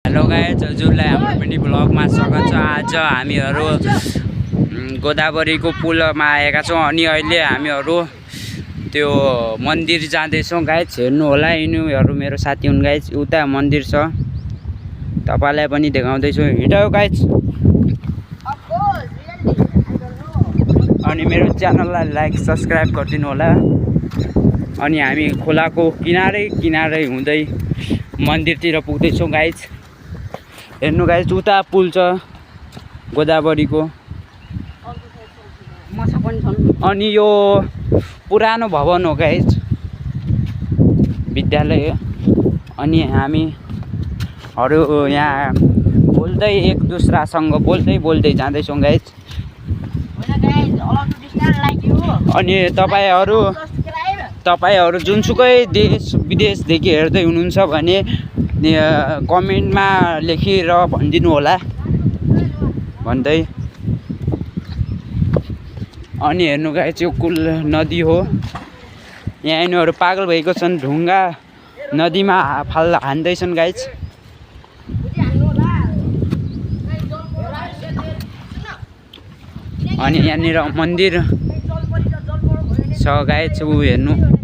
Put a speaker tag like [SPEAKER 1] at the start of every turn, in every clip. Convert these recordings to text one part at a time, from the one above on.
[SPEAKER 1] Hello guys, हजुरलाई हाम्रो पनि ब्लगमा स्वागत छ। आज हामीहरू गोदावरीको पुलमा आएका छौँ अनि अहिले हामीहरू त्यो मन्दिर जाँदैछौँ। गाइज हेर्नु होला, यिनीहरू मेरो साथी हुन्। गाइज उता मन्दिर छ, तपाईँलाई पनि देखाउँदैछु। हिँड्यो गाइज। अनि मेरो च्यानललाई लाइक सब्सक्राइब गरिदिनु होला। अनि हामी खोलाको किनारै हुँदै मन्दिरतिर पुग्दैछौँ। गाइज हेर्नु गाइज, उता पुल छ गोदावरीको। अनि यो पुरानो भवन हो गाइज, विद्यालय हो। अनि हामीहरू यहाँ बोल्दै एक दुसरासँग बोल्दै जाँदैछौँ गाइज। अनि तपाईँहरू जुनसुकै देश विदेशदेखि हेर्दै हुनुहुन्छ भने कमेन्टमा लेखेर भनिदिनु होला भन्दै। अनि हेर्नु गाइज, यो कुल नदी हो। यहाँ यिनीहरू पागल भएको छन्, ढुङ्गा नदीमा हान्दैछन् गाइज। अनि यहाँनिर मन्दिर छ गाइज, ऊ हेर्नु।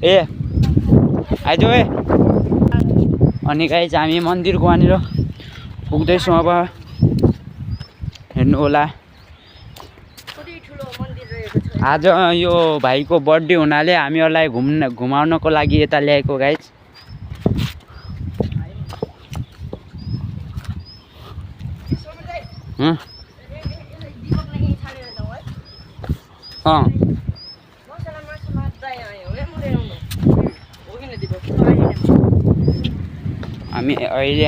[SPEAKER 1] ए आइज ए। अनि गाइज हामी मन्दिरको वहाँनिर पुग्दैछौँ। अब हेर्नु होला, आज यो भाइको बर्थडे हुनाले हामीहरूलाई घुमाउनको लागि यता ल्याएको गाइज। हामी अहिले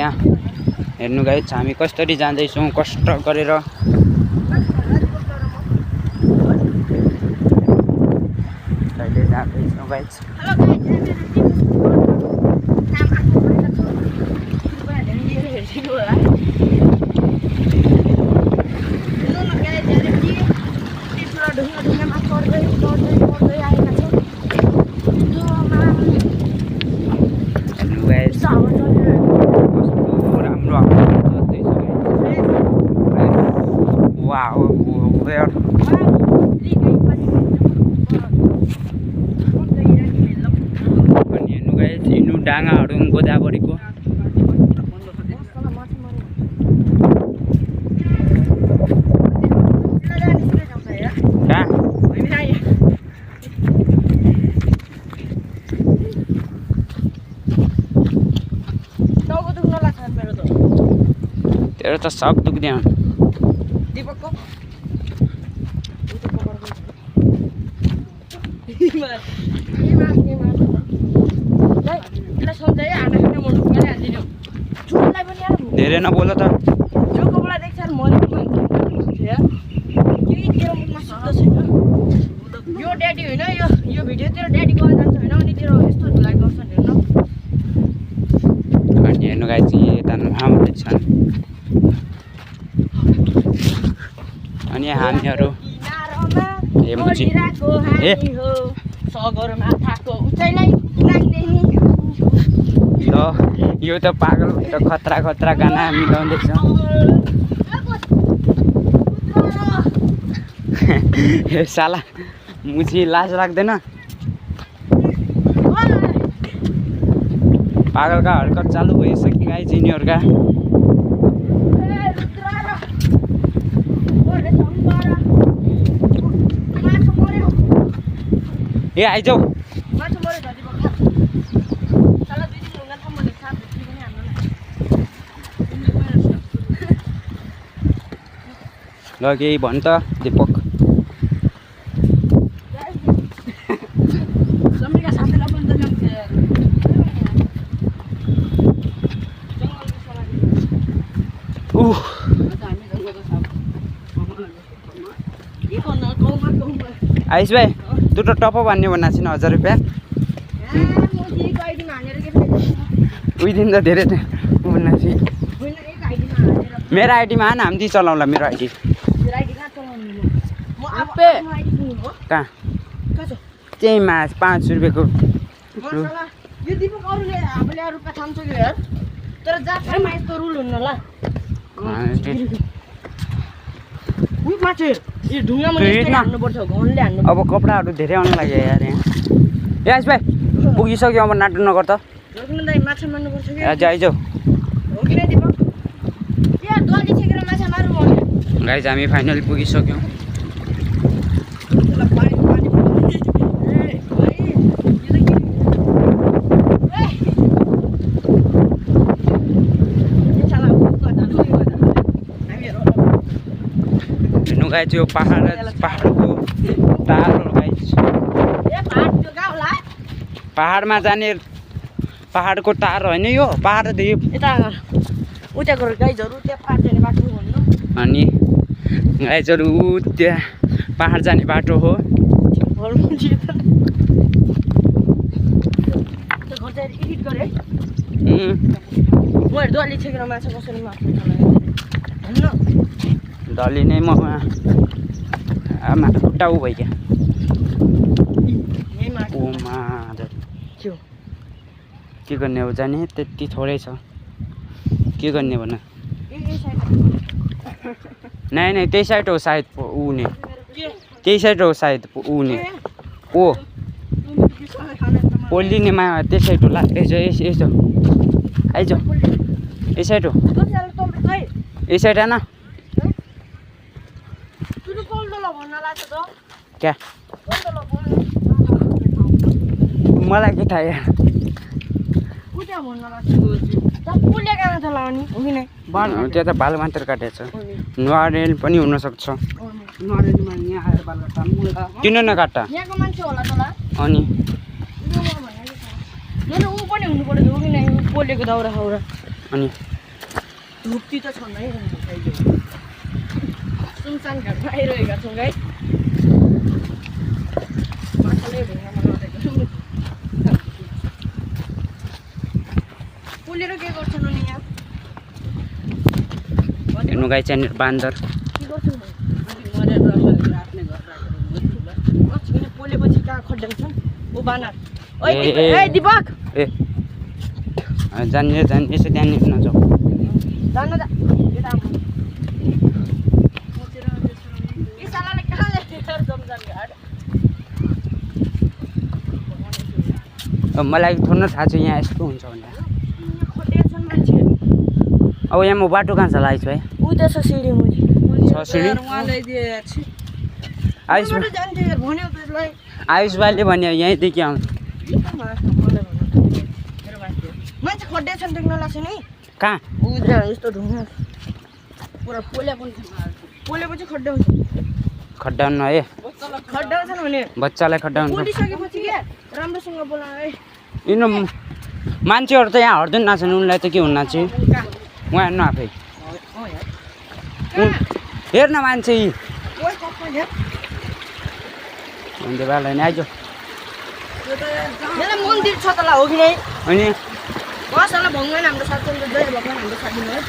[SPEAKER 1] हेर्नु गाइज, हामी कसरी जाँदैछौँ कष्ट गरेर। अहिले जाँदैछौँ गाइज। डाँगाहरू गोदावरीको। तेरो त सब दुख्दै हो। धेरै नबोल त।
[SPEAKER 2] यो ड्याडी होइन, यो भिडियो तेरो ड्याडीको जान्छ होइन। अनि तेरो यस्तो धुलाई गर्छन् हेर्नु।
[SPEAKER 1] अनि हेर्नु गाइज, यता नुहाउँदै छन्। अनि हामीहरू यो त पागल भएर खतरा गाना मिलाउँदैछ। साला मुझी लाज लाग्दैन? पागलका हरकत चालू भइसक्यो गाइज यिनीहरूका। ए आइजाऊ। ल केही भन् त दीपक। आइस भाइ, तँ त टप भन्ने भन्ना छिन् 1000 रुपियाँ। उही दिन त धेरै भन्ना छि। मेरो आइडीमा हाम ती चलाउँला मेरो आइडी। कहाँ त्यही माछ 5 रुपियाँको
[SPEAKER 2] मसला यो दिपक अरूले हामीले रुपियाँ थाम्छ कि यार तर जात्रामा यस्तो रुल हुन्न ल उही माछ यो ढुङ्गामा यस्तै हान्नुपर्छ घनले हान्नु
[SPEAKER 1] अब कपडाहरू धेरै आउनु लाग्यो यार यहाँ यास भाइ पुगिसक्यो अब नाटक नगर त
[SPEAKER 2] रोक्नु दाइ माछा मार्नुपर्छ कि
[SPEAKER 1] आज आइज
[SPEAKER 2] हो कि नै दिपक यार दोली छेकेर माछा मारौँ भने
[SPEAKER 1] गाइज हामी फाइनली पुगिसक्यौँ हेर्नु गाइज यो पहाडको टार हो गाइज पहाडमा जाने पहाडको टार होइन यो पहाडदेखि
[SPEAKER 2] यता उताको गाइजहरू त्यहाँ पाहाड जाने बाटो भन्नु
[SPEAKER 1] अनि गाइजहरू त्यहाँ पहाड जाने बाटो हो एडिट गरेँ मैले डल्ली छेकेर माछा कसरी मार्छु डल्ली नै म आमा खुट्टा उ भइगयो के गर्ने हो जाने त्यति थोरै छ के गर्ने भन नै नै त्यही साइड हो सायद उने त्यही साइड हो सायद उने ओ पोलिनेमा त्यही साइड हो यसो यसो आइज यही साइड हो यही साइड होइन क्या मलाई के थाहा यार त्यो त बाल मात्र काटेको छ नरेल पनि हुनसक्छ किन नकाट्टा अनि
[SPEAKER 2] पोलेको दाउरा खाउरा
[SPEAKER 1] अनि
[SPEAKER 2] धुप्ती त छन् है सुनसान घाटमा आइरहेका छौँ गाई माछाले ढुङ्गामा नदेको पोलेर के गर्छन् अनि यहाँ
[SPEAKER 1] हेर्नु गाई चाहिँ बान्दर
[SPEAKER 2] के गर्छन् पोलेपछि कहाँ खड्याउँछन् ओ बानर ए दिपक
[SPEAKER 1] ए जाने यसो त्यहाँनिर नजाऊ
[SPEAKER 2] जान जा
[SPEAKER 1] मलाई थोर्न थाहा छ यहाँ यस्तो हुन्छ भनेर अब यहाँ म बाटो कहाँ छ आइस भाइ
[SPEAKER 2] उता छ सिँढी मुनि
[SPEAKER 1] छ सिँढी आयुष भाइले भन्यो यहीँदेखि आउँछ
[SPEAKER 2] मान्छे खड्याउँछन् देख्न लाग्छ नि
[SPEAKER 1] कहाँ
[SPEAKER 2] यस्तो ढुङ्गा पुरा पोलेपछि खड्याउँछ
[SPEAKER 1] खड्डाउनु है
[SPEAKER 2] खड्याउँछन् भने
[SPEAKER 1] बच्चालाई खड्डाउनु
[SPEAKER 2] पोलिसकेपछि क्या राम्रोसँग बोला है
[SPEAKER 1] यिनीहरू मान्छेहरू त यहाँ हर्दैन नाच्छन् उनलाई त के हुन्न चाहिँ उहाँ हेर्नु आफै हेर्न मान्छे अन्त बाला नि आइज
[SPEAKER 2] मन्दिर छ तल हो कि नै
[SPEAKER 1] अनि
[SPEAKER 2] मसला भगवान् हाम्रो साथ जय भगवान् हाम्रो साथ दिनु है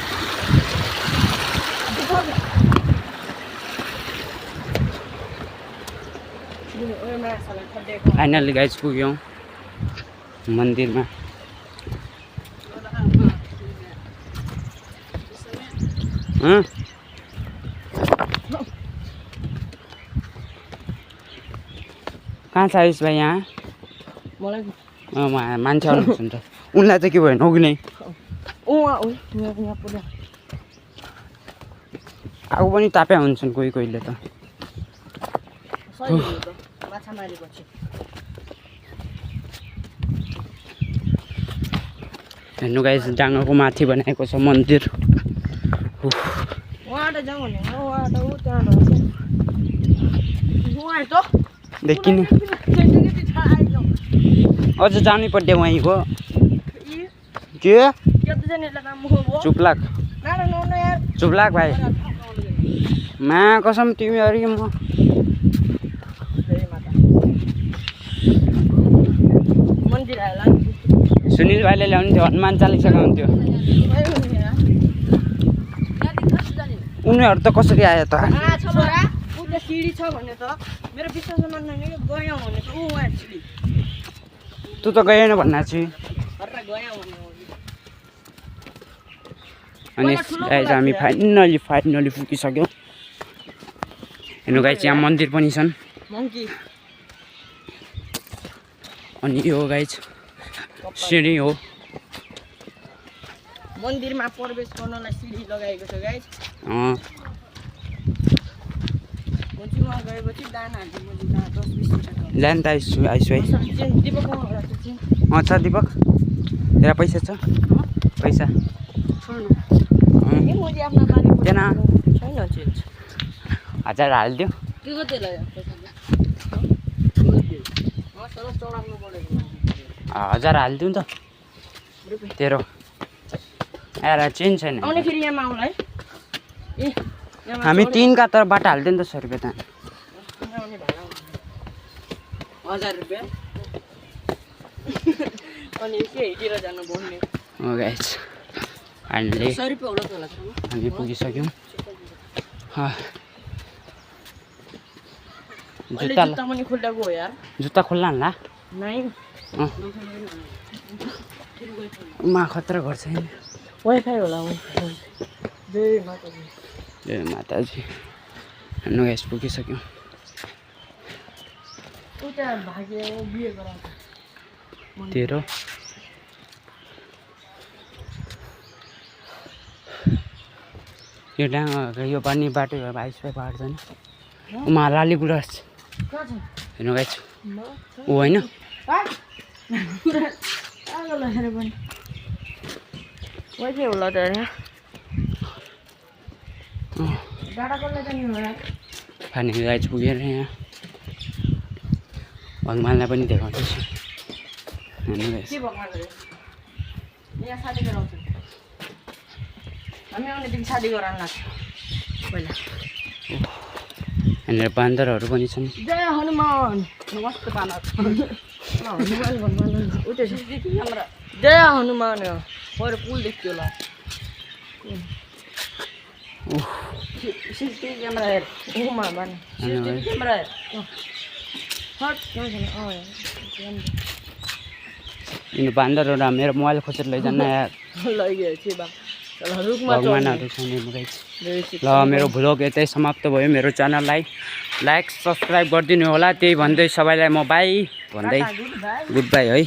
[SPEAKER 1] फाइनली गाइज पुग्यौँ मन्दिरमा कहाँ छ आयुष भाइ यहाँ
[SPEAKER 2] मलाई
[SPEAKER 1] मान्छे आउनुहुन्छ उनलाई त के भयो हो कि नै आगो पनि ताप्या हुन्छन् कोही कोहीले त हेर्नु गाइस डाँगाको माथि बनाएको छ मन्दिर देखिन अझ जानै पर्ने वहीँ हो के चुप्लाक चुप्लाक भाइ मा कसम तिमी अरे म सुनिल भाइले ल्याउने थियो हनुमान चालिसा गाउँथ्यो उनीहरू त कसरी आयो त
[SPEAKER 2] सिँढी छ भने त मेरो विश्वास मान्दैन कि गयौँ भनेको ऊ एक्चुली
[SPEAKER 1] तँ त गएन भन्ना छु
[SPEAKER 2] हर्रा गयौँ भन्ने हो
[SPEAKER 1] अनि गाइज हामी फाइनली पुगिसक्यौँ हेर्नु गाइज यहाँ मन्दिर पनि छन्
[SPEAKER 2] मङ्की
[SPEAKER 1] अनि यो गाइज सिँढी हो
[SPEAKER 2] मन्दिरमा प्रवेश गर्नलाई सिडी लगाएको छ गाइस मुजुमा गएपछि दाना हाल्छु मुजु दाना 10-20 रुपैयाँ
[SPEAKER 1] ल्यान त आइसु है
[SPEAKER 2] दिपक
[SPEAKER 1] छ दिपक तेरा पैसा छ पैसा
[SPEAKER 2] ए मुजी आफ्नो बारे
[SPEAKER 1] देन
[SPEAKER 2] छैन चेन्ज
[SPEAKER 1] 1000 हालिदियो
[SPEAKER 2] के कति लाग्यो सरस चढाउनु परेको
[SPEAKER 1] 1000 हालिदिउँ त तेरो यार चेन्ज छैन
[SPEAKER 2] आउने फेरि यहाँ आउला है ए
[SPEAKER 1] हामी 3 का तर बाटा हाल्दियो नि त 100 रुपैयाँ त
[SPEAKER 2] 1000 रुपैयाँ अनि के हिँडेर जानु बोल्ने
[SPEAKER 1] हो गाइस फाइनली
[SPEAKER 2] 100 रुपैयाँ होला त होला
[SPEAKER 1] हामी पुगिसक्यौँ जुत्ता
[SPEAKER 2] जुत्ता पनि खुल्टाको हो यार
[SPEAKER 1] जुत्ता खोल्ला होला
[SPEAKER 2] नै
[SPEAKER 1] मा खतरा गर्छ नि
[SPEAKER 2] वाइफाई होला वाइफाई जय माताजी
[SPEAKER 1] जय माताजी हेर्नु गाइस पुगिसक्यौँ
[SPEAKER 2] उता भाग्य बिहे गराउँछ
[SPEAKER 1] तेरो यो डाँगा यो पानी बाटो आइसपाइ पार्छ नि उमा लाली गुराँस
[SPEAKER 2] कहाँ छ
[SPEAKER 1] हेर्नु गाइस ऊ होइन
[SPEAKER 2] पागल हेर पनि वाइफाई होला त डाटा कसलाई जाने होला
[SPEAKER 1] फाइनली गाइस पुगेर यहाँ भगवान्लाई पनि देखाउँदैछु हेर्नु गाइस
[SPEAKER 2] के भगवान् यहाँ शादी गराउँछ हामी आउनेदेखि शादी गराउन लाग्छ पहिला
[SPEAKER 1] यहाँनिर बान्दरहरू पनि छन्
[SPEAKER 2] जय हनुमान नमस्ते बानर हनुमान भगवान् उतै छ जय हनुमान पर पुल देख्यो होला सिसिटिभी क्यामेरा हेर ओमा बान सिसिटिभी क्यामेरा हेर हट
[SPEAKER 1] यिनी बान्दरहरू मेरो मोबाइल खोजेर लैजान्न यार
[SPEAKER 2] लगियो छि बा चल रुखमा
[SPEAKER 1] भगवानहरू छन् हेर्नु गाइस ल मेरो भ्लग यतै समाप्त भयो मेरो च्यानललाई लाइक सब्सक्राइब गरिदिनु होला त्यही भन्दै सबैलाई म बाई भन्दै गुड बाई है